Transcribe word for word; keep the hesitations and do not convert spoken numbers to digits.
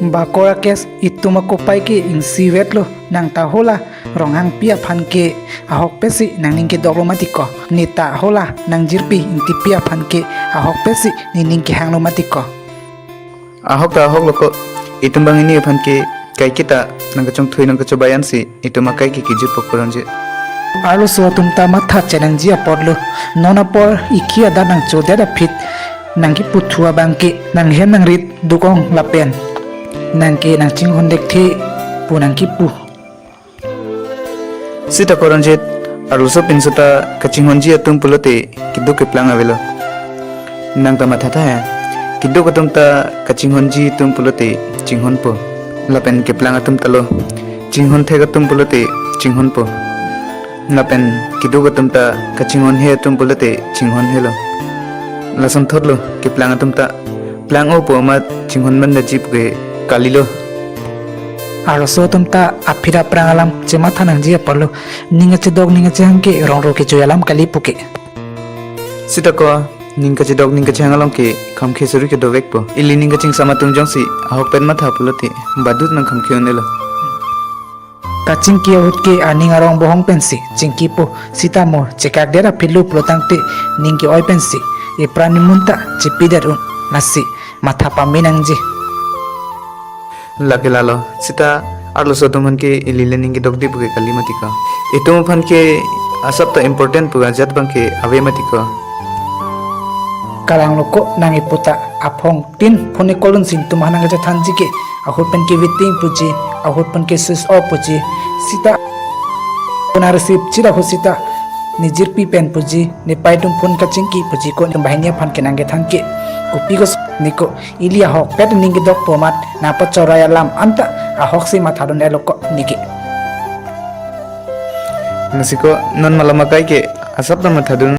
Bako Rakesh, itum akopai ke ingsi vetlo, nang ta hala Ronghangpi aphan ke ahokpet si nangning kedoklo mati ko, ne ta hala nang jirpi Ingtipi aphan ke ahokpet si nening kehanglo mati ko. Ahok ta ahok lo ko, itum banghini aphan ke kaiketa nangkachongthui nangkachobai ansi itum akai ke kijirpo ko Ronjit. Arloso atum ta matha chenangji apotlo. Non apor ikhi adat nangchodet aphi nang kipu thu abang ke nanghem nangrit duk-ong lapen nang ke nangchinghon dekthe pu nang kipu. Sita ko Ronjit, arloso pinso ta kachinghonji atum pulote keduk keplang avelo. Nang ta mathatha ya. Keduk atum ta kachinghonji atum pulote chinghonpo. Lapen keplang atum ta lo chinghon thek atum pulote chinghonpo. Lapen keduk atum ta kachinghonhe atum pulote chinghonhelo. Lason thotlo keplang atum ta plang-opo amat chinghon mandaji pu ke kalilo. Arloso atum ta aphi aphrang alam chematha nangji apotlo. Ning kachedok ning kachehang ke rong ro kejui alam kali pu ke. Sita ko, ning kachedok ning kachehang along ke khamkhe suri ke dovekpo. Ili ning kachingsam atum jongsi ahokpet matha pulote badut nang khamkhe un-elo. Kachingki ahut ke aning arong bohong pensi chingkipo, sita mo chekakdet aphi lo pulo tangte ning ke-oi pensi ipran imun ta chipidet un, lasi matha pame nangji. Lake lalo, sita arloso atum aphan ke ili le ning kedokde pu ke kali mati ko. Itum aphan ke asap ta important pu ajat abang ke ave mati ko. Kalanglo ko, nang ipu ta aphong tin phone call dunsi itum aphan nangkachethanji ke, ahut pen ke waiting puji, ahut pen ke switch off puji, sita phone receive chit ahut sita ne jirpi pen puji, ne paitum phone kachingki puji ko, itum banghini aphan ke nangkethan ke. Kopi ko ne ko, ili ahokpet ning kedokpo amat nangpachorai alam anta ahok si mathadun-etlo ko ne ke. Lasi ko non malom akai ke asap ta mathadun.